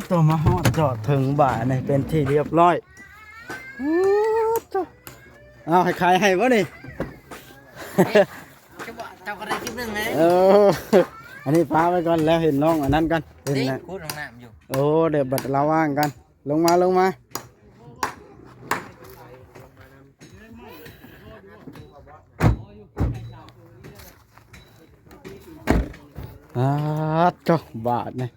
ໂຕ ມາຮອດຈອດເຖິງບາດນີ້ເປັນທີ່ຮຽບຮ້ອຍ. ໂອ້ໂຕ ເອົາ ໃຫ້ຂາຍໃຫ້ບໍ່ນີ້? ເຈົ້າ ເຈົ້າກໍໄດ້ຄລິບໜຶ່ງແລ້ວ. ເອີ ອັນນີ້ປະໄວ້ກ່ອນ ແລ້ວເຫັນນ້ອງອັນນັ້ນກ່ອນ ເຫັນ ເດ້ ນະ ຂຸດຫ້ອງນ້ຳຢູ່. ໂອ້ ດຽວບັດລາວວ່າງກ່ອນ ລົງມາ ລົງມາ. ອາ ໂຕ ບາດນີ້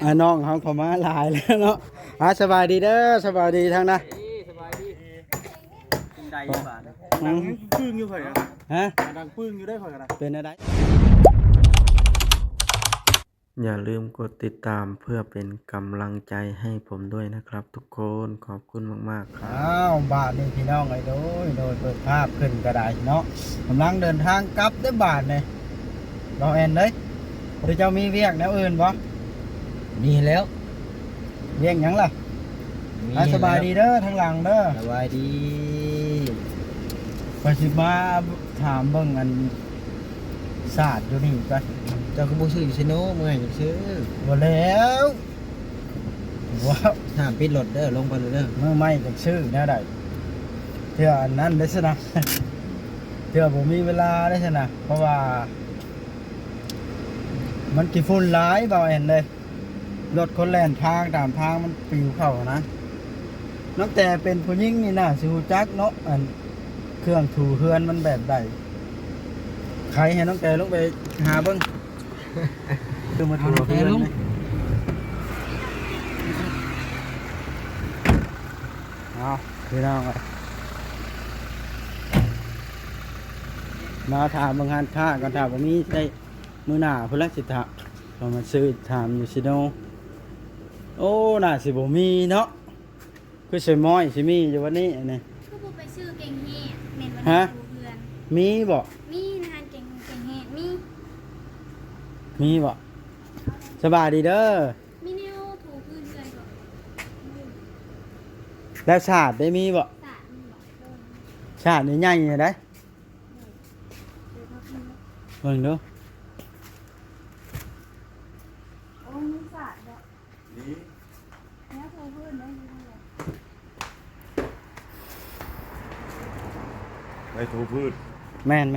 ອາ ນ້ອງເຮົາເຂົ້າມາຫຼາຍແລ້ວເນາະ. ອາ ສະບາຍດີເດີ ສະບາຍດີທາງນະ. ສະບາຍດີ ເປັນໃດບາດນີ້? ອືມ ປຶ້ງຢູ່ຂ້ອຍນະ. ຮະ? ດັງປຶ້ງຢູ່ໄດ໋ຂ້ອຍນະ. ເປັນແນວໃດ? ຢ່າลืมกดติดตามเพื่อเป็นกำลังใจให้ผมด้วยนะครับทุกคน ขอบคุณมากๆครับ. ອ້າວ ບາດນີ້ພີ່ນ້ອງເອີຍ ໂດຍ ໂດຍ ເປີດພາບຂຶ້ນກໍໄດ້ເນາະ ກຳລັງເດີນທາງກັບເດ້ບາດນີ້ ເບົາແອນເອີຍ. ຫຼືເຈົ້າມີວຽກແນວອື່ນບໍ່? ມີແລ້ວ. ວຽກຫຍັງລະ? ມີ ອ່າ ແລ້ວ ສະບາຍດີເດີ ທາງຫຼັງເດີ ສະບາຍດີ. ຂ້ອຍຊິມາຖາມເບິ່ງອັນສາດຢູ່ນີ້ກ່ອນ. ເຈົ້າຄືບໍ່ຊື້ຢູ່ເຊໂນ ເມື່ອຍຈັ່ງຊື້? ບໍ່ແລ້ວ ວ້າວ ຫ້າມປິດລົດເດີ ລົງໄປໂລດເດີ. ມື້ໃໝ່ຈັ່ງຊື້ແນວໃດ ເທື່ອອັນນັ້ນໄດ້ຊະນະ ເທື່ອບໍ່ມີເວລາໄດ້ຊະນະ ເພາະວ່າມັນຂີ້ຝຸ່ນຫຼາຍ ເບົາແອນເອີຍ. ລົດຄົນແລ່ນທາງຕາມທາງມັນປິວເຂົ້ານະ. ນ້ອງແຕເປັນຜູ້ຍິງນີ້ໜ້າຊິຮູ້ຈັກເນາະ ອັນເຄື່ອງຖູເຮືອນມັນແບບໃດ. ໄຄໃຫ້ນ້ອງແຕລົງໄປຫາເບິ່ງ ຄືມາຖູເຮືອນນີ້. ເອົາ ພີ່ນ້ອງເອີຍ ມາຖາມເບິ່ງຮ້ານຄ້າກ່ອນ ຖ້າບໍ່ມີໄດ້ ມື້ໜ້າພຸ້ນລະຊິຖາມ ເຂົາມາຊື້ ຖາມຢູ່ຊິໂນ. ໂອ້ ໜ້າຊິບໍ່ມີເນາະ ຄືຊາຍມ້ອຍຊິມີຢູ່ວັດນີ້ອັນນີ້. ຄືບໍ່ໄປຊື້ແກງເຫັດ ແມ່ນບໍ່? ຮະ? ເພື່ອນ ມີບໍ່? ມີ ໃນຮ້ານແກງ ແກງເຫັດມີ. ມີບໍ່? ສະບາຍດີເດີ. ມີແນວຖູພື້ນເຮືອນບໍ່? ແລ້ວສາດໄດ້ມີບໍ່? ສາດມີບໍ່? ສາດໃຫຍ່ໆ ໃດ໋ ເບິ່ງດູ. ໂອ້ ມີສາດບໍ່? ມີ ແນວຖູພື້ນໄດ້ຢູ່ຫັ້ນແຫຼະ ໄວ້ຖູພື້ນ. ແມ່ນໆ.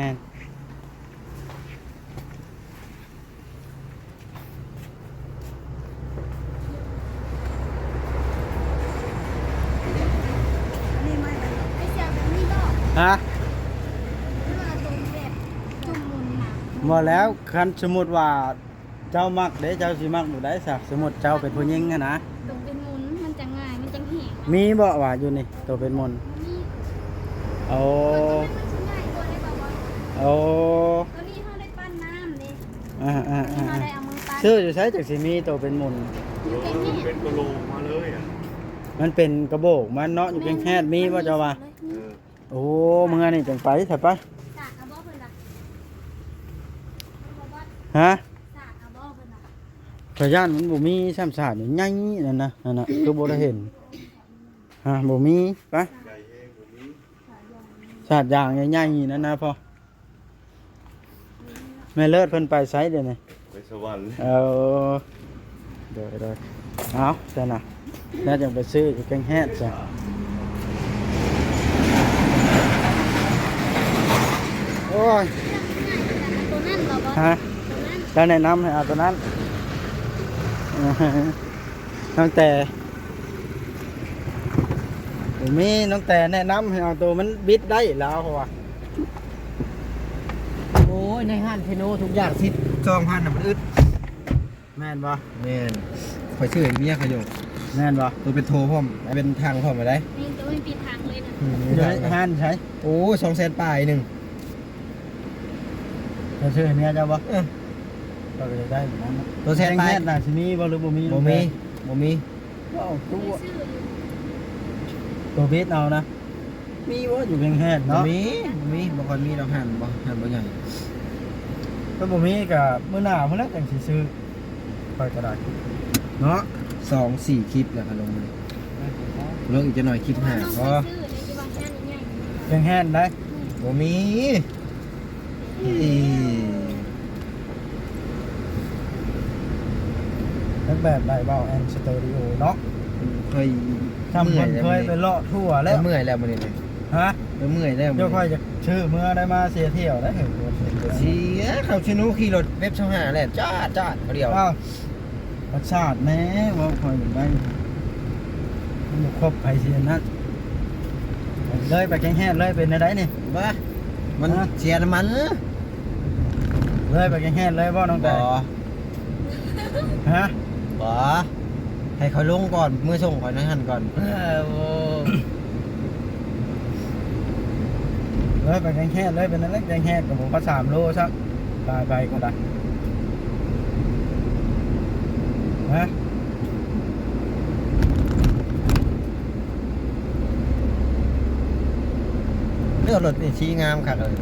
ຮະ? ບໍ່ແລ້ວ ຄັນສົມມຸດວ່າເຈົ້າມັກເດ້ ເຈົ້າຊິມັກແບບໃດຊະ? ສົມມຸດເຈົ້າເປັນຜູ້ຍິງຫັ້ນນະ. ໂຕເປັນໝຸນ ມັນຈະງ່າຍ ມັນຈະແຫ້ງ. ມີບໍ່ວ່າຢູ່ນີ້ ໂຕເປັນໝຸນ? ບໍ່ມີ. ໂອ້ ໂອ້ ໂຕນີ້ເຮົາໄດ້ ປັ້ນນ້ຳເດ້. ອ່າໆໆ ເຮົາໄດ້ເອົາມືປັ້ນ. ຊື້ຢູ່ໃສຈັ່ງຊິມີໂຕເປັນໝຸນ? ຢູ່ແກງເຫັດ. ເປັນກະໂຫຼກມາເລີຍອະ. ມັນເປັນກະໂບກມັນເນາະ ຢູ່ແກງເຫັດ. ມີບໍ່ເຈົ້າວ່າ? ເອີ ໂອ້ ເມື່ອນີ້ຈັ່ງໄປ ຖ້າໄປ. ສາກເອົາບໍ່ເພິ່ນວ່າ? ຮະ? ສາກເອົາບໍ່ເພິ່ນວ່າ? ຂ້ອຍຢ້ານມັນບໍ່ມີຊ້ຳສາກໃຫຍ່ໆ ນັ້ນນະ ນັ້ນນະ ຄືບໍ່ໄດ້ເຫັນ. ຮະ? ບໍ່ມີ. ໄປ. ສາກຢາງໃຫຍ່ໆ ນັ້ນນະພໍ່. ແມ່ເລີດເພິ່ນໄປໃສດຽວນີ້? ໄປສະຫວັນ. ເອີ ໂດຍໆ ເອົາຊັ້ນນະ ແລ້ວຈັ່ງໄປຊື້ຢູ່ແກງແຮດຊະ. ໂອ້ຍ ໂຕນັ້ນບໍ່? ຮະ? ໂຕນັ້ນ ແລ້ວແນະນຳໃຫ້ເອົາໂຕນັ້ນ. ຕັ້ງແຕ່ ບໍ່ມີ ນ້ອງແຕແນະນຳໃຫ້ເອົາໂຕມັນບິດໄດ້ລາວ ເພາະວ່າ ໂອ້ຍ ໃນຮ້ານເທໂນທຸກຢ່າງສິບສອງພັນນະ ມັນອຶດ. ແມ່ນບໍ່? ແມ່ນ ຂ້ອຍຊື້ໃຫ້ເມຍຂ້ອຍຢູ່. ແມ່ນບໍ່? ໂຕເປັນໂທພ້ອມ ເປັນຖັງພ້ອມໄດ້. ແມ່ນ ໂຕເປັນປີຖັງເລີຍນະ. ອືມ ຢູ່ໃນຮ້ານໃສ? ໂອ້ຍ ສອງແສນປາຍໜຶ່ງ. ເຈົ້າຊື້ໃຫ້ເມຍເຈົ້າບໍ່? ເອີ ຂ້ອຍກໍຢາກໄດ້ຄືກັນນະ. ໂຕແສນປາຍ ແຂງແຮດນະ ຊິມີບໍ່ ຫຼືບໍ່ມີ? ບໍ່ມີ ບໍ່ມີ. ເວົ້າຕົວະ ໂຕບິດເອົານະ ມີບໍ່? ຢູ່ແຂງແຮດເນາະ. ບໍ່ມີ ບໍ່ມີ ບໍ່ຄ່ອຍມີດອກ ຮ້ານບໍ່ ຮ້ານບໍ່ໃຫຍ່. ຖ້າບໍ່ມີກໍມື້ໜ້າພຸ້ນແຫຼະຈັ່ງຊິຊື້ ຂ້ອຍກໍໄດ້ເນາະ. ສອງສີ່ຄລິບແລ້ວກໍລົງ ລົງອີກຈັກໜ່ອຍຄລິບຫ້າພໍ. ແຂງແຮດໄດ໋. ບໍ່ມີ. ອີ ແບບໃດເວົ້າແອນສະຕູດິໂອເນາະ ເຄີຍ ຊ່ຳເພິ່ນເຄີຍໄປເລາະທົ່ວແລ້ວ ເມື່ອຍແລ້ວມື້ນີ້ນະ ຮະ ເມື່ອຍແລ້ວ ດຽວຂ້ອຍຈະຊື້ເມືອໄດ້ມາເສຍທ່ຽວໄດ້ ເສຍ ເຂົາຊິໜູຂີ່ລົດເວັບຊາວຫ້າແລ່ນຈາດໆ ເຂົາດຽວ ອ້າວ ປະສາດແນ່ ເວົ້າຂ້ອຍໄດ້ ມັນບໍ່ຄົບໃຜຊິອັນນັ້ນ ເລີຍໄປແກງແຮດເລີຍ ເປັນແນວໃດນີ້ ບໍ່ ມັນ ຮະ ເສຍນ້ຳມັນ ເລີຍໄປແກງແຮດເລີຍບໍ່ນ້ອງແຕ ບໍ່ ຮະ ບໍ່ ໃຫ້ເຂົາລົງກ່ອນ ເມືອສົ່ງຂ້ອຍໃນຫັ້ນກ່ອນ ເອີ ໂອ້ ເອີ ໄປແກງແຮດເລີຍ ເປັນນັ້ນແຫຼະ ແກງແຮດກໍບໍ່ພໍສາມໂລຊ້ຳ ຕາຍໄປກໍໄດ້ ຮະ ເລືອກລົດນີ້ສີງາມຄັກເລີຍ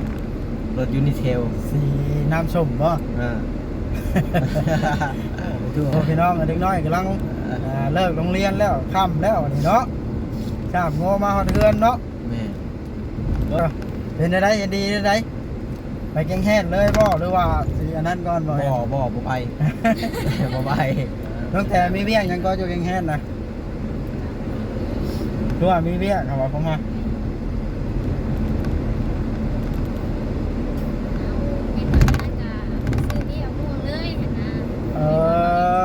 ລົດຢູນິເທວ ສີນ້ຳສົ້ມບໍ່? ເອີ ໂອ້ ພີ່ນ້ອງ ເດັກນ້ອຍກຳລັງ ເອີ ອ່າ ເລີກໂຮງຮຽນແລ້ວ ຄ່ຳແລ້ວນີ້ເນາະ ສາບງົວມາຮອດເຮືອນເນາະ ແມ່ນ ເອີ ເປັນແນວໃດ? ເຫັນດີແນວໃດ? ໄປແກງແຮດເລີຍບໍ່ ຫຼືວ່າຊິອັນນັ້ນກ່ອນບໍ່? ບໍ່ ບໍ່ ບໍ່ໄປ ບໍ່ໄປ ຕັ້ງແຕ່ມີວຽກຫຍັງກໍຢູ່ແກງແຮດນະ ຄືວ່າມີວຽກ ເຂົາວ່າເຂົາມາ ເຮັດງານກະຊື້ເບຍມ່ວງເລີຍຫັ້ນນະ ເອີ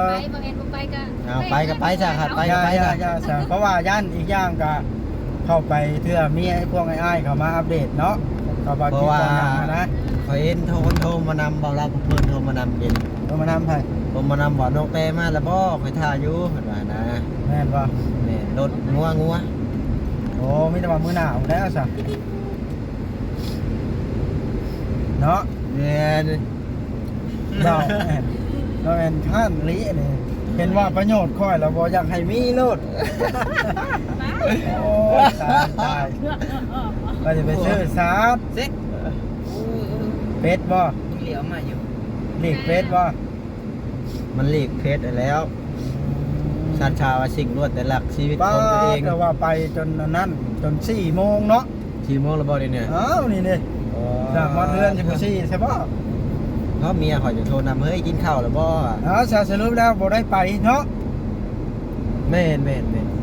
ໄປ ບໍ່ແມ່ນບໍ່ໄປກະ ເອົາ ໄປກະໄປຊະ ຄັນໄປກະໄປຊະ ຢ່າໆ ເພາະວ່າຢ້ານ ອີກຢ່າງກະເຂົ້າໄປເທື່ອມີພວກອ້າຍໆເຂົາມາອັບເດດເນາະ ເຂົາວ່າ ເພາະວ່າ ກິນຕອນຫຍັງຫັ້ນນະ ຂ້ອຍເຫັນໂທ ຄົນໂທມານຳ ເວົ້າລາວເພິ່ນໂທມານຳເດ ໂທມານຳໃຜ? ໂທມານຳວ່າ ນ້ອງແຕມາແລ້ວບໍ່? ຂ້ອຍຖ້າຢູ່ ເພິ່ນວ່ານະ ແມ່ນບໍ່? ແມ່ນ ລົດງົວ ງົວ ໂອ້ ມີແຕ່ວ່າມື້ໜ້າພຸ້ນແລ້ວຊະ ເນາະ ແມ່ນ ເວົ້າແມ່ນ ເວົ້າແມ່ນຄ້ານອີ່ຫຼີອັນນີ້ ເຫັນວ່າປະໂຫຍດຂ້ອຍແລ້ວບໍ່ຢາກໃຫ້ມີໂລດ ໂອ້ຍ ຕາຍ ຕາຍ ວ່າຈະໄປຊື້ສາດ ເສັດ ເປັດບໍ່? ເຫຼືອມາຢູ່ ຫຼີກເປັດບໍ່? ມັນຫຼີກເພັດຫັ້ນແລ້ວ ສັດຊາວ່າສິ່ງລວດແຕ່ລັກຊີວິດຂອງຕົວເອງ ແຕ່ວ່າໄປຈົນອັນນັ້ນ ຈົນສີ່ໂມງເນາະ ສີ່ໂມງແລ້ວບໍ່ນີ້? ອ້າວ ນີ້ເດ້ ອໍ ຈາກຮອດເຮືອນຊິບໍ່ສີ່ໃຊ່ບໍ່? ເພາະເມຍຂ້ອຍຈະໂທນຳ ເຮີ້ຍ ກິນເຂົ້າແລ້ວບໍ່? ອ້າວ ສະຫຼຸບແລ້ວບໍ່ໄດ້ໄປເນາະ ແມ່ນໆ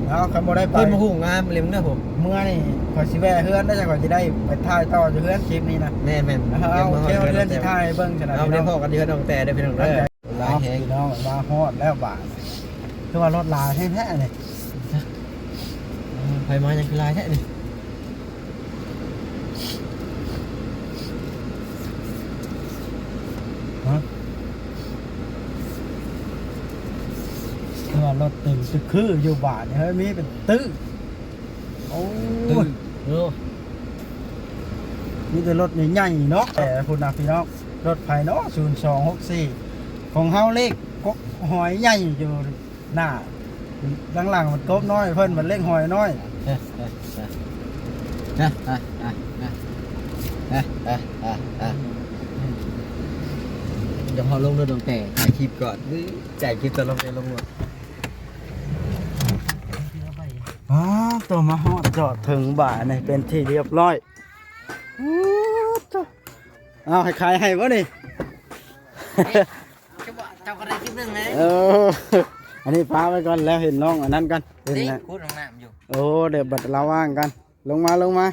ໆ ອ້າວ ຄັນບໍ່ໄດ້ໄປ ເພິ່ນມາຫຸງງາມເລີຍເນາະ ເມື່ອນີ້ຂ້ອຍຊິແວ່ເຮືອນເດີ ຂ້ອຍຊິໄດ້ໄປຖ່າຍຕໍ່ຢູ່ເຮືອນຄລິບນີ້ນະ ແມ່ນໆ ເອົາ ໂອເຄ ເຮືອນຊິຖ່າຍໃຫ້ເບິ່ງຊັ້ນນະ ເອົາ ພີ່ນ້ອງ ໄດ້ພໍ້ກັນຢູ່ເຮືອນນ້ອງແຕເດີພີ່ນ້ອງເດີ ຫຼາຍແຮງ ພີ່ນ້ອງ ມາຮອດແລ້ວບາດ ຄືວ່າລົດຫຼາຍແທ້ໆນີ້ ເອີ ໃຜມາຫຍັງຄືຫຼາຍແທ້ນີ້ ຮະ ຄືວ່າລົດເຕັມຕຶກຄືຢູ່ບາດນີ້ ເຮີ້ຍ ມີເປັນຕື້ ໂອ້ຍ ເອີ ມີແຕ່ລົດໃຫຍ່ໆເນາະ ແຕ່ພຸ້ນນະພີ່ນ້ອງ ລົດໃຜເນາະ ສູນສອງຫົກສີ່ ຂອງເຮົາເລກກົກຫອຍໃຫຍ່ຢູ່ໜ້າ ຫຼັງໆມັນກົກນ້ອຍ ເພິ່ນມັນເລກຫອຍນ້ອຍ ດຽວເຮົາລົງລົດຕັ້ງແຕ່ຖ່າຍຄລິບກ່ອນ ຖ່າຍຄລິບຕະຫຼົງເລີຍລົງລົດ ອ້າວ ໂຕ ມາຮອດຈອດເຖິງບາດນີ້ເປັນທີ່ລຽບຮ້ອຍ ອ້າວ ໂຕ ເອົາ ໃຫ້ຂາຍໃຫ້ບໍ່ນີ້? ເຈົ້າກໍໄດ້ຄລິບໜຶ່ງເລີຍ ເອີ ອັນນີ້ປະໄວ້ກ່ອນ ແລ້ວເຫັນນ້ອງອັນນັ້ນກ່ອນ ເຫັນ ນີ້ ແລ້ວ ຂຸດຫ້ອງນ້ຳຢູ່ ໂອ້ ດຽວບັດລາວວ່າງກ່ອນ ລົງມາ ລົງມາ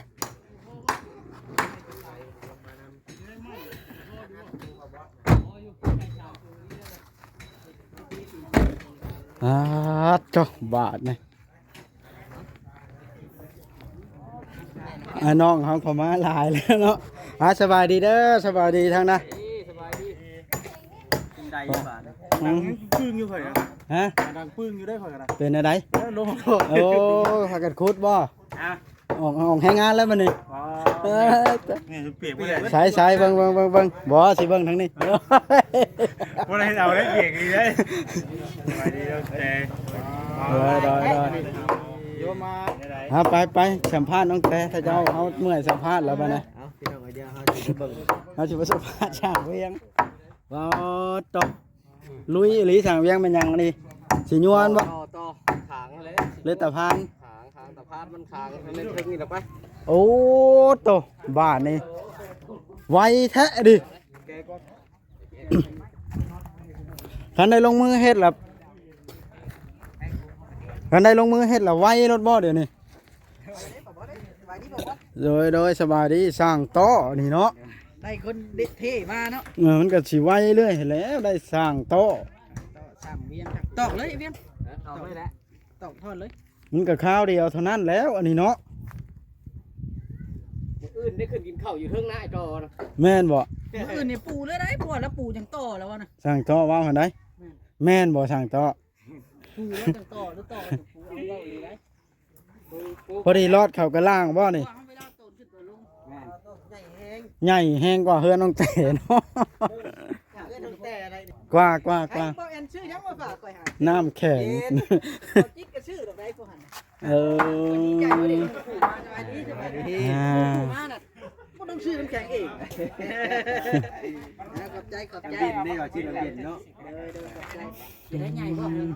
ອາ ໂຕ ບາດນີ້ ອ້າຍນ້ອງເຮົາເຂົ້າມາຫຼາຍແລ້ວເນາະ ອາ ສະບາຍດີເດີ ສະບາຍດີທາງນະ ສະບາຍດີ ເປັນໃດບາດນີ້ ອືມ ດັງປຶ້ງຢູ່ຂ້ອຍນະ ຮະ ດັງປຶ້ງຢູ່ໄດ໋ຂ້ອຍນະ ເປັນແນວໃດ ເອີ ລົງ ໂອ້ ພາກັນຂຸດບໍ່ ອາ ອອກ ອອກແຮງງານແລ້ວບັດນີ້ ອໍ ເອີ ນີ້ປຽກບໍ່ໄດ້ ໃສ່ ໃສ່ ເບິ່ງ ເບິ່ງ ເບິ່ງ ເບິ່ງ ບໍ່ ຊິເບິ່ງທາງນີ້ ບໍ່ໄດ້ເອົາໄດ້ ປຽກດີເດ້ ສະບາຍດີເດີ ໂດຍ ໂດຍ ໂດຍ ໂຍມມາ ເອົາ ໄປ ໄປ ສຳພາດນ້ອງແຕ ຖ້າເຈົ້າ ເຮົາເມື່ອຍສຳພາດແລ້ວບັດນີ້ ເອົາ ພີ່ນ້ອງ ດຽວເຮົາຊິໄປເບິ່ງ ເຮົາຊິໄປສຳພາດຊ່າງວຽງ ວ້າວ ໂຕ ລຸຍອີ່ຫຼີ ຊ່າງວຽງແມ່ນຫຍັງອັນນີ້ ຊິຍວນບໍ່? ຕໍ່ ຕໍ່ ຖາງຫັ້ນແຫຼະ ຫຼືຕາພານ? ຖາງ ຖາງຕາພານ ມັນຖາງໃນເທິງນີ້ລະໄປ ໂອ້ ໂຕ ບາດນີ້ ໄວແທ້ດິ ແກກໍ ຄັນໄດ້ລົງມືເຮັດລະ ຄັນໄດ້ລົງມືເຮັດລະໄວໂລດບໍ່ດຽວນີ້? ໂດຍ ໂດຍ ສະບາຍດີ ຊ່າງຕໍ່ນີ້ເນາະ. ໄດ້ຄົນເດະເທ່ມາເນາະ. ເອີ ມັນກໍຊິໄວເລື້ອຍແລ້ວ ໄດ້ຊ່າງຕໍ່ ຊ່າງວຽງ ຕອກເລີຍວຽງ ຕອກເລີຍແຫຼະ ຕອກທອດເລີຍ. ມັນກໍຄາວດຽວເທົ່ານັ້ນແລ້ວ ອັນນີ້ເນາະ. ມື້ອື່ນໄດ້ຂຶ້ນກິນເຂົ້າຢູ່ເທິງນາໄອ້ຕໍ່ນະ. ແມ່ນບໍ່? ມື້ອື່ນນີ້ປູເລີຍໄດ໋ ເພາະວ່າລາປູຈັ່ງຕໍ່ແລ້ວວ່ານະ. ຊ່າງຕໍ່ເວົ້າຫັ້ນໄດ໋. ແມ່ນ ແມ່ນບໍ່ຊ່າງຕໍ່? ປູແລ້ວຈັ່ງຕໍ່ ຫຼືຕໍ່ ປູເອົາເວົ້າອີ່ຫຼີໄດ໋. ພໍດີລອດເຂົ້າກະລ່າງບໍ່ນີ້? ເວລາໂຕນຂຶ້ນໂຕນລົງ ແມ່ນ ໃຫຍ່ແຮງ ໃຫຍ່ແຮງກວ່າເຮືອນນ້ອງແຕເນາະ. ເຮືອນນ້ອງແຕໄດ໋. ກວ່າ ກວ່າ ກວ່າ ໃຫ້ບໍ່ແອນຊື້ຫຍັງມາຝາກຂ້ອຍຫາ ນ້ຳແຂງ ເຢັນ ເຂົາຈິກກະຊື້ດອກໄດ໋ຜູ້ຫັ້ນ. ເອີ ດີໃຈບໍ່ໄດ້ ສະບາຍດີ ສະບາຍດີ ອ່າ ມານະ ບໍ່ຕ້ອງຊື້ນ້ຳແຂງເອງ. ຂອບໃຈ ຂອບໃຈ ນ້ຳເຢັນເດ້ ວ່າຊື້ນ້ຳເຢັນເນາະ. ໂດຍ ໂດຍ ຂອບໃຈ. ຊິໄດ້ໃຫຍ່ບໍ່? ອືມ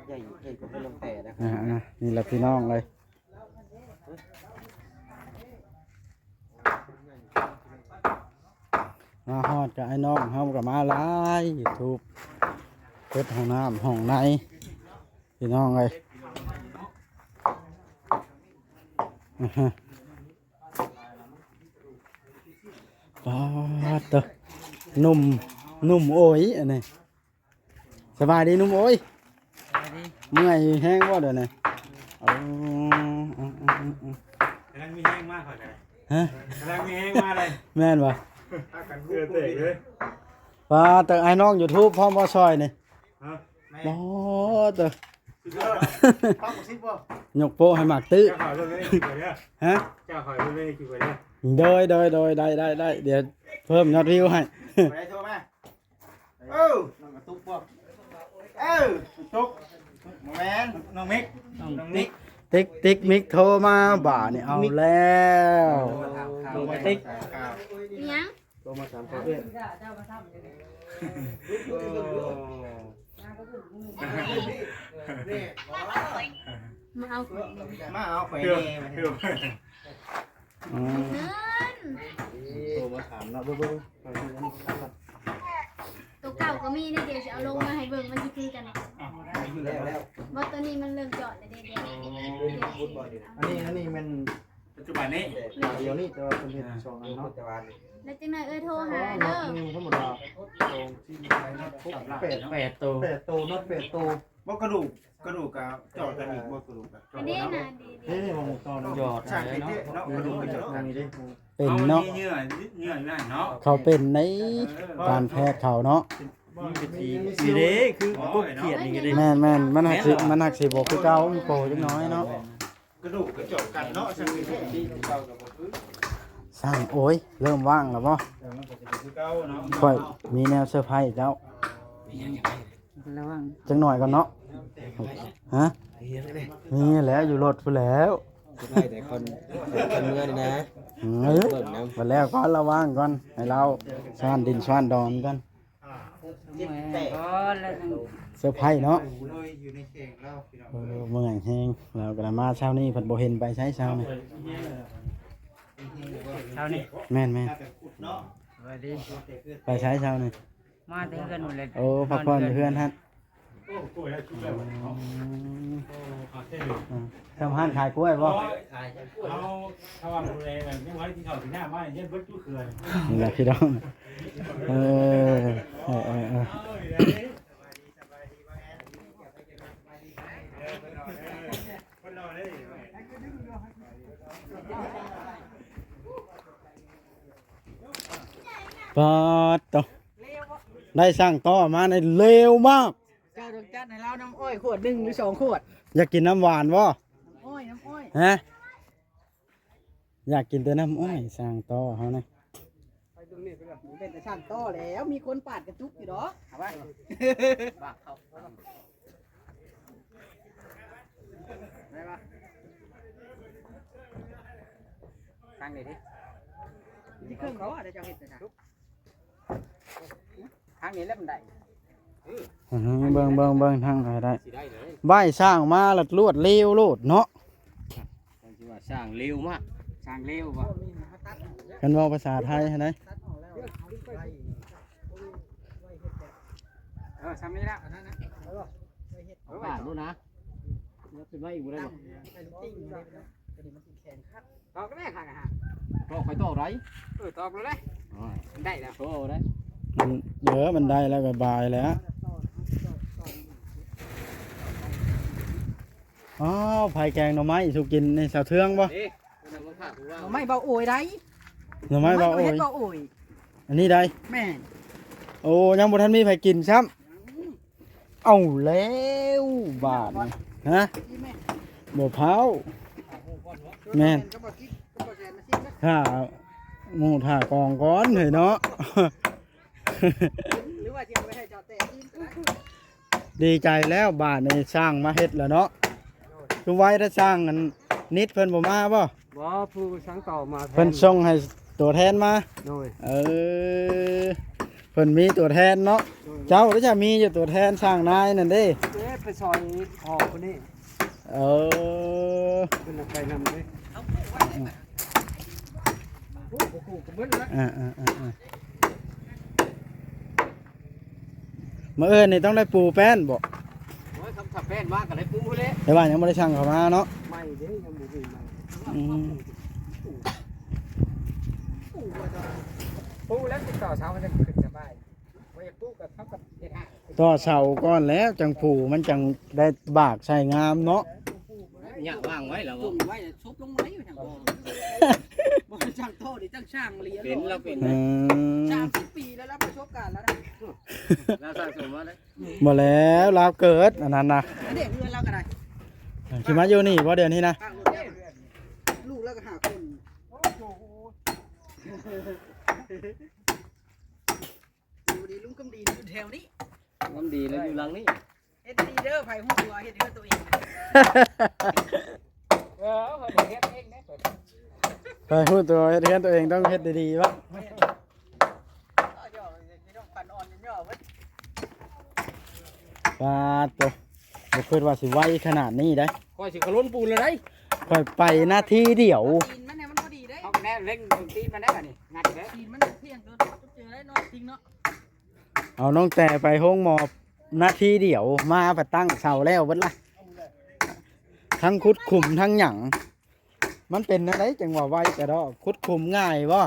ໃຫຍ່ ໃຫຍ່ກວ່າເຮືອນນ້ອງແຕນະ. ອ່າ ນີ້ລະພີ່ນ້ອງເອີຍ ມາຮອດກະອ້າຍນ້ອງເຮົາກະມາຫຼາຍ ຢູທູບ ເຮັດຫ້ອງນ້ຳຫ້ອງໃນ ພີ່ນ້ອງເອີຍ. ປາດເຕີ ໜຸ່ມ ໜຸ່ມໂອຍ ອັນນີ້. ສະບາຍດີໜຸ່ມໂອຍ. ສະບາຍດີ. ເມື່ອຍແຮງບໍ່ດຽວນີ້? ໂອ້ ກຳລັງມີແຮງມາຂ້ອຍກະໄດ້. ຮະ? ກຳລັງມີແຮງມາເລີຍ. ແມ່ນບໍ່? ພາກັນເຫື່ອແຕກເລີຍ. ປາດ ແຕ່ອ້າຍນ້ອງຢູທູບພ້ອມບໍ່ຊ່ອຍນີ້? ຮະ? ບໍ່ເຕີ ຍກໂປ້ໃຫ້ໝາກຕື້. ເຈົ້າຂ້ອຍເບິ່ງໃນຄລິບໄວ້ເດີ. ຮະ? ເຈົ້າຂ້ອຍເບິ່ງໃນຄລິບໄວ້ເດີ. ໂດຍ ໂດຍ ໂດຍ ໄດ້ ໄດ້ ໄດ້ ດຽວເພີ່ມຍອດວິວໃຫ້. ຜູ້ໃດໂທມາ? ເອີ ນ້ອງກະຕຸກບໍ່? ເອີ ຕຸກ ບໍ່ແມ່ນ ນ້ອງມິກ ນ້ອງຕິກ ຕິກ ຕິກ ມິກໂທມາບາດນີ້ ເອົາແລ້ວ ຕິກ ອີຫຍັງ? ໂທມາຖາມຂ່າວເອື້ອຍ. ມາເອົາ ມາເອົາຂ້ອຍແດ່. ອືມ ໂທມາຖາມເນາະ ເບິ່ງ ເບິ່ງ ໂຕເກົ່າກໍມີເດ້ ດຽວຊິເອົາລົງມາໃຫ້ເບິ່ງ ມັນຊິຄືກັນ. ບໍ່ ໂຕນີ້ມັນເລີ່ມຈອດແລ້ວເດ້. ດຽວ ອັນນີ້ ອັນນີ້ແມ່ນປັດຈຸບັນນີ້ ດຽວນີ້ ແຕ່ວ່າເພິ່ນເຮັດສອງອັນເນາະ. ແລ້ວຈັ່ງໃດເອື້ອຍໂທຫາເດີ. ທຳມະດາ ສອງ ສີ່ ຫົກ ແປດ ແປດໂຕ ແປດໂຕເນາະ ແປດໂຕ. ບໍ່ ກະດູກ ກະດູກກະຈອດກັນອີກບໍ່? ກະດູກກະຈອດ ອັນນີ້ນະ ນີ້ ນີ້ ໝ່ອງຕໍ່ນະ ຈອດ ສ້າງເດ້ເນາະ ກະດູກກະຈອດກັນ. ເປັນເນາະ ເອົາ ເຫຍື່ອ ເຫຍື່ອຢູ່ນັ້ນເນາະ ເຂົາເປັນໃນ ເອີ ການແພດເຂົາເນາະ. ມັນກະຊິ ນີ້ເດ້ ຄືກົບຂຽດນີ້ເດ້. ແມ່ນໆ ມັນຫາກຊິ ມັນຫາກຊິບໍ່ຄືເກົ່າ ມັນໂປຈັກໜ້ອຍເນາະ. ກະດູກກະຈອກກັນເນາະ ຊ່າງເປັນທີ່ເກົ່າກະບໍ່ຄື. ຊ່າງ ໂອ້ຍ ເລີ່ມວ່າງແລ້ວບໍ່? ແຕ່ມັນກະຊິບໍ່ຄືເກົ່າເນາະ. ຂ້ອຍມີແນວເຊີໄພເຈົ້າ. ລະວັງ ຈັກໜ້ອຍກ່ອນເນາະ. ຮະ? ມີແລ້ວ ຢູ່ລົດພຸ້ນແລ້ວ. ເຊີໄພແຕ່ກ່ອນ ກ່ອນເມືອນີ້ນະ. ເອີ ເບິ່ງນຳ ບັດແລ້ວກ່ອນ ລະວັງກ່ອນ ໃຫ້ລາວສ້ານດິນສ້ານດອນກ່ອນ. ເຊີໄພເນາະ. ເອີ ເມື່ອຍແຮງ ລາວກະມາເຊົ້ານີ້ ເພິ່ນບໍ່ເຫັນໄປໃສເຊົ້ານີ້. ເຊົ້ານີ້ ແມ່ນໆ ສະບາຍດີ ໄປໃສເຊົ້ານີ້? ມາແຕ່ເຮືອນພຸ້ນແຫຼະ. ໂອ້ ພັກຜ່ອນຢູ່ເຮືອນຫັ້ນ. ອືມ ອ່າ ທຳຮ້ານຂາຍກ້ວຍບໍ່? ເຮົາ ຖ້າວ່າຜູ້ໃດແບບຍັງບໍ່ໄດ້ກິນເຂົ້າກິນນ້ຳມາ ເຮັດເບິດທຸກເທື່ອ. ນີ້ແຫຼະພີ່ນ້ອງ ເອີ ເອີ ເອີ ເອີ. ປາດໂຕ ໄດ້ຊ່າງຕໍ່ມາໃນເລວມາກ. ເຈົ້າຕ້ອງຈັດໃຫ້ລາວນ້ຳອ້ອຍຂວດໜຶ່ງຫຼືສອງຂວດ. ຢາກກິນນ້ຳຫວານບໍ່? ນ້ຳອ້ອຍ ນ້ຳອ້ອຍ. ຮະ? ຢາກກິນແຕ່ນ້ຳອ້ອຍ ຊ່າງຕໍ່ເຮົານະ. ໄປເບິ່ງນີ້ ໄປເບິ່ງ ເປັນແຕ່ຊ່າງຕໍ່ແລ້ວ ມີຄົນປາດກະຈຸກຢູ່ດອກ. ເອົາໄວ້ ບາກເຂົ້າ ໄດ້ປະ? ທາງນີ້ຕິ ຊິເຄິ່ງບໍ່ ດຽວເຈົ້າເຮັດໄປທາງ ທາງນີ້ແຫຼະມັນໄດ້. ອືມ ເບິ່ງ ເບິ່ງ ເບິ່ງທາງໃດໄດ້ ຊິໄດ້ເລີຍ. ໄວ້ສ້າງມາລະລວດເລວໂລດເນາະ. ເພິ່ນຊິວ່າສ້າງເລວມາກ ສ້າງເລວບໍ່? ຄັນເວົ້າພາສາໄທຫັ້ນໃດ. ເອີ ຊ່ຳນີ້ລະ ເອີ ປາດໂລດນະ. ເປັນໄວ້ອີກບໍ່ໄດ້ບໍ່? ຕອກໄດ້ແມ່ຄັກອະຮະ. ຕອກໄປຕອກໄດ້. ເອີ ຕອກແລ້ວເດ້. ໂອ້ຍ ໄດ້ແລ້ວ. ໂອ້ ໄດ້. ມັນ ເອີ ມັນໄດ້ແລ້ວກໍບາຍແລ້ວ. ອ້າວ ໃຜແກງໜໍ່ໄມ້ສູ່ກິນນີ້ ສາວເທືອງບໍ່? ໜໍ່ໄມ້ເບົາໂອຍໄດ໋. ໜໍ່ໄມ້ເບົາໂອຍ. ເຮັດເບົາໂອຍ ອັນນີ້ໄດ໋. ແມ່ນ. ໂອ້ ຍັງບໍ່ທັນມີໃຜກິນຊ້ຳ. ເອົາແລ້ວບາດນີ້. ຮະ? ບໍ່ເຜົາ. ແມ່ນ. ຖ້າໝູ່ຖ້າກອງກ່ອນເຮີ້ຍເນາະ. ຫຼືວ່າຊິເອົາໄປໃຫ້ເຈົ້າແຕະອີກກໍໄດ້. ດີໃຈແລ້ວບາດນີ້ ຊ່າງມາເຮັດແລ້ວເນາະ. ຄືໄວແທ້ ຊ່າງອັນນິດເພິ່ນບໍ່ມາບໍ່? ບໍ່ ຜູ້ຊ່າງຕໍ່ມາແທນ. ເພິ່ນສົ່ງໃຫ້ຕົວແທນມາ. ໂດຍ. ເອີ ເພິ່ນມີຕົວແທນເນາະ. ໂດຍ. ເຈົ້າກໍຈະມີຢູ່ຕົວແທນຊ່າງນາຍນັ້ນເດ້. ເອີ ໄປຊ່ອຍພໍ່ຄົນນີ້. ເອີ ເພິ່ນນະໄປນຳເດ້. ເອົາຜູ້ໄວ້ເດ້. ອືມ. ໂອ້ ບໍ່ຜູ້ກໍເບິດແລ້ວ. ອ່າໆໆໆ ມື້ອື່ນນີ້ຕ້ອງໄດ້ປູແປ້ນບໍ່? ໂອ້ຍ ຄັນຖ້າແປ້ນມາກໍໄດ້ປູແລ້ວ. ແຕ່ວ່າຍັງບໍ່ໄດ້ສັ່ງເຂົາມາເນາະ. ໄມ້ເດ້ ຍັງບໍ່ມີໄມ້. ອືມ. ປູແລ້ວຕິດຕໍ່ເສົາມັນຈະຂຶ້ນສະບາຍ. ບໍ່ຢາກປູກໍເຮົາກໍເຮັດຫາ ຕໍ່ເສົາກ່ອນແລ້ວ ຈັ່ງປູ ມັນຈັ່ງໄດ້ບາກໃສ່ງາມເນາະ. ຫຍ້າວາງໄວ້ແລ້ວບໍ່? ຈົ່ງໄວ້ ຊຸບລົງໄວ້ຢູ່ຫຍັງບໍ່? ບໍ່ໄດ້ຊ່າງໂທດ ນີ້ຊ່າງ ຊ່າງເລີຍ. ເປັນ ລາວເປັນ. ອືມ. ສາມສິບປີແລ້ວ ລາວປະສົບການແລ້ວນະ. ລາວສະສົມມາເລີຍ. ບໍ່ແລ້ວ ລາວເກີດອັນນັ້ນນະ. ອັນນີ້ເຮືອນລາວກໍໄດ້. ຊິມາຢູ່ນີ້ບໍ່ ດຽວນີ້ນະ? ຕັ້ງລົດແລ້ວ ລູກລາວກໍຫ້າຄົນ. ຢູ່ດີ ລຸງຄຳດີຢູ່ແຖວນີ້. ຄຳດີລາວຢູ່ຫຼັງນີ້. ເຮັດດີເດີ ໃຜຮູ້ຕົວເຮັດເຮືອນຕົວເອງ. ເອີ ເຮົາເຮັດເອງເດ້. ໃຜຮູ້ຕົວເຮັດເຮືອນຕົວເອງຕ້ອງເຮັດດີໆວະ. ແມ່ນ. ເອີ ຫຍໍ້ ພີ່ນ້ອງປັນອ່ອນຫຍໍ້ເບິດ. ປາດໂຕ ບໍ່ຄິດວ່າຊິໄວຂະໜາດນີ້ໄດ໋. ຂ້ອຍຊິຂະລົນປູນແລ້ວໄດ໋. ຂ້ອຍໄປນາທີດຽວ. ຕີນມັນໃຫ້ມັນພໍດີເດ້. ເຮົາກໍແນມເລັ່ງຕີນມັນໄດ້ບາດນີ້. ງັດເດີ. ຕີນມັນພຽງໂດນຈຸດເຈີໄດ້ເນາະ ຈິງເນາະ. ເອົານ້ອງແຕ່ໄປໂຮງໝໍນາທີດຽວ ມາພັດຕັ້ງເສົາແລ້ວເບິດລະ. ທັງຂຸດຂຸມທັງຫຍັງ. ມັນເປັນແນວໃດຈັ່ງວ່າໄວກະດອກ? ຂຸດຂຸມງ່າຍບໍ່?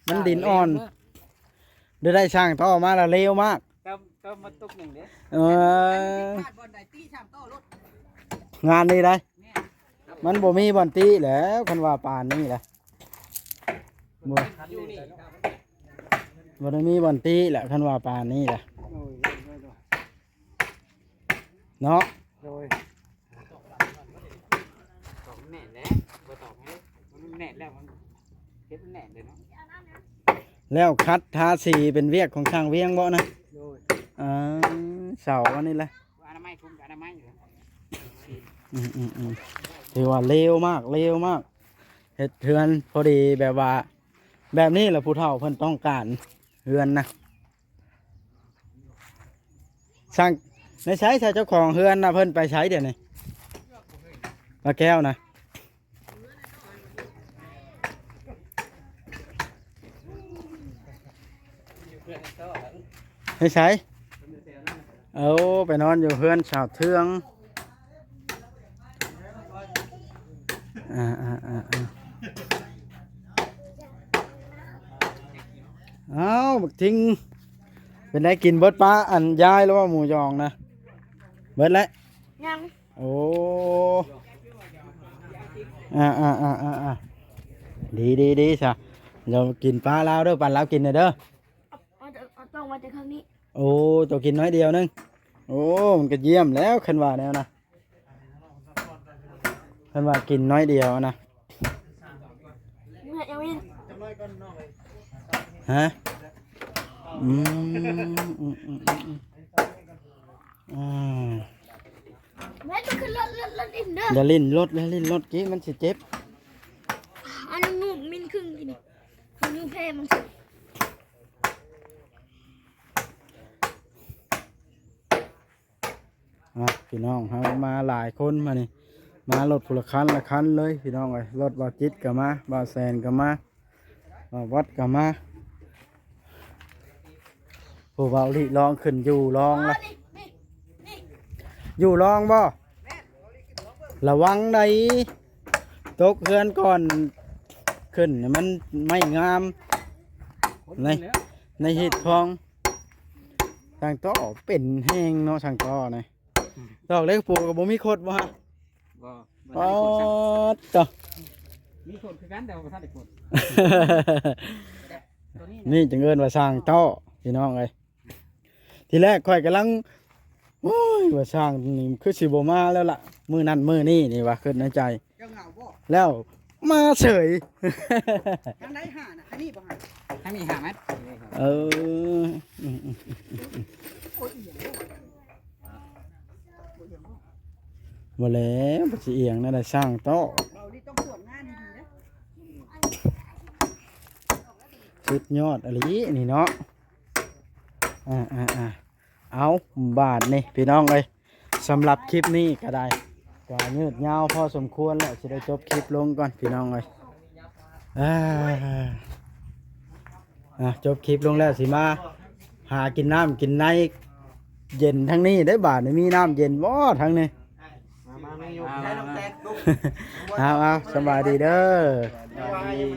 ມັນດິນອ່ອນ. ໄດ້ ໄດ້ຊ່າງຕໍ່ມາລະເລວມາກ. ເຕີມ ເຕີມມາຕຸກໜຶ່ງເດ້. ເອີ ອັນນີ້ຜິດພາດບ່ອນໃດ ຕີຊ່າງຕໍ່ໂລດ. ງານນີ້ໄດ໋. ແມ່ນ. ມັນບໍ່ມີບ່ອນຕິແລ້ວ ຄັນວ່າປານນີ້ລະ. ບໍ່ ຢູ່ນີ້ ບໍ່ໄດ້ມີບ່ອນຕິແຫຼະ ຄັນວ່າປານນີ້ລະ. ໂດຍ ໂດຍ ໂດຍ ໂດຍ ເນາະ. ໂດຍ. ຕອກແໜ້ນແຫຼະ ບໍ່ຕອກໃຫ້ ມັນແໜ້ນແລ້ວ ມັນເຮັດມັນແໜ້ນເລີຍເນາະ. ແລ້ວຂັດທາສີເປັນວຽກຂອງຊ່າງວຽງບໍ່ນະ? ໂດຍ. ອ່າ ເສົາອັນນີ້ແຫຼະ ອະນາໄມ ຄຸມອະນາໄມຢູ່. ອືມໆໆ ຖືວ່າເລວມາກ ເລວມາກ. ເຮັດເຮືອນພໍດີ ແບບວ່າ ແບບນີ້ລະຜູ້ເຖົ້າເພິ່ນຕ້ອງການເຮືອນນະ. ຊ່າງ ໃນໃສ ໃສເຈົ້າຂອງເຮືອນນະ ເພິ່ນໄປໃສດຽວນີ້? ປາແກ້ວນະ ໃນໃສ? ເອົາ ໄປນອນຢູ່ເຮືອນສາວເທືອງ. ອ່າໆໆໆ ອ້າວ ບັກທິງ ເປັນໄດ ກິນເບິດປະອັນຍາຍ ຫຼືວ່າໝູຢອງນະ? ເບິດແລ້ວ? ຍັງ. ໂອ້ ອ່າໆໆໆ ດີໆໆ ຊະ ດຽວກິນປະລາວເດີ ປັນລາວກິນແດ່ເດີ. ເອົາ ເອົາ ເອົາຕ້ອງໄວ້ແຕ່ເທິງນີ້. ໂອ້ ໂຕກິນໜ້ອຍດຽວໜຶ່ງ. ໂອ້ ມັນກະຢ້ຽມແລ້ວ ຄັນວ່າແນວນະ ຄັນວ່າກິນໜ້ອຍດຽວນະ. ເມື່ອຍເອວິນ ຮະ? ອືມ ອືມໆໆໆ ອືມ. ແມ່ນ ມັນຂຶ້ນລົດ ລົດ ລົດຫຼິ້ນເດີ. ຢ່າຫຼິ້ນລົດ ຢ່າຫຼິ້ນລົດ ກີ້ມັນຊິເຈັບ. ອັນງູບມິນຄຶ່ງກີ້ນີ້ ງູບແພ້ມັນຊິ. ອ່ະ ພີ່ນ້ອງ ເຮົາມາຫຼາຍຄົນມານີ້ ມາລົດຜູ້ລະຄັນລະຄັນເລີຍ ພີ່ນ້ອງເອີຍ. ລົດບ່າວຈິດກໍມາ ບ່າວແສນກໍມາ ບ່າວວັດກໍມາ. ຜູ້ບ່າວລິລອງຂຶ້ນຢູ່ລອງລະ ຢູ່ລອງບໍ່? ແມ່ນ ບໍ່ໄດ້ຂຶ້ນລອງເບິ່ງ ລະວັງໃດ ຕົກເຮືອນກ່ອນ ຂຶ້ນໃຫ້ມັນໄມ້ງາມ ໃນ ໃນຮີດຄອງ. ຊ່າງຕໍ່ເປັນແຮງເນາະ ຊ່າງຕໍ່ນີ້ ດອກເຫຼັກປູກໍບໍ່ມີຄົດບໍ່ຮະ? ບໍ່ ບໍ່ທັນໄດ້ກົດຊ້ຳ ອໍ ຕໍ່ ມີຄົດຄືກັນ ແຕ່ວ່າບໍ່ທັນໄດ້ກົດ ຕົວນີ້ນະ ນີ້ຈຶ່ງເອີ້ນວ່າຊ່າງຕໍ່ ພີ່ນ້ອງເອີຍ. ທີແລກຂ້ອຍກຳລັງ ໂອ້ຍ ວ່າຊ່າງນີ້ຄືຊິບໍ່ມາແລ້ວລະ ມື້ນັ້ນມື້ນີ້ນີ້ວ່າ ຄິດໃນໃຈ ເຈົ້າເຫງົາບໍ່? ແລ້ວມາເສີຍ ທາງໃດຫານະ? ທາງນີ້ບໍ່ຫາ? ທາງນີ້ຫາມັນ ເອີ ອືມໆໆ ໂອ້ຍ ອີ່ຫຍັງບໍ່? ບໍ່ແລ້ວ ມັນຊິອີ່ຫຍັງແນວໃດ ຊ່າງຕໍ່ ເບົາລີຕ້ອງກວດງານດີໆເດ້ ສຸດຍອດອີ່ຫຼີນີ້ເນາະ. ອ່າໆໆ ເອົາ ບາດນີ້ພີ່ນ້ອງເອີຍ ສຳລັບຄລິບນີ້ກໍໄດ້ ກໍຍືດຍາວພໍສົມຄວນແລ້ວ ຊິໄດ້ຈົບຄລິບລົງກ່ອນພີ່ນ້ອງເອີຍ. ອ່າ ອ່າ ຈົບຄລິບລົງແລ້ວ ຊິມາຫາກິນນ້ຳກິນໃນເຢັນທາງນີ້ເດ້. ບາດນີ້ມີນ້ຳເຢັນບໍ່ທາງນີ້? ມາໆ ໃຫ້ນ້ອງແຕນ ເອົາໆ ສະບາຍດີເດີ. ສະບາຍດີ.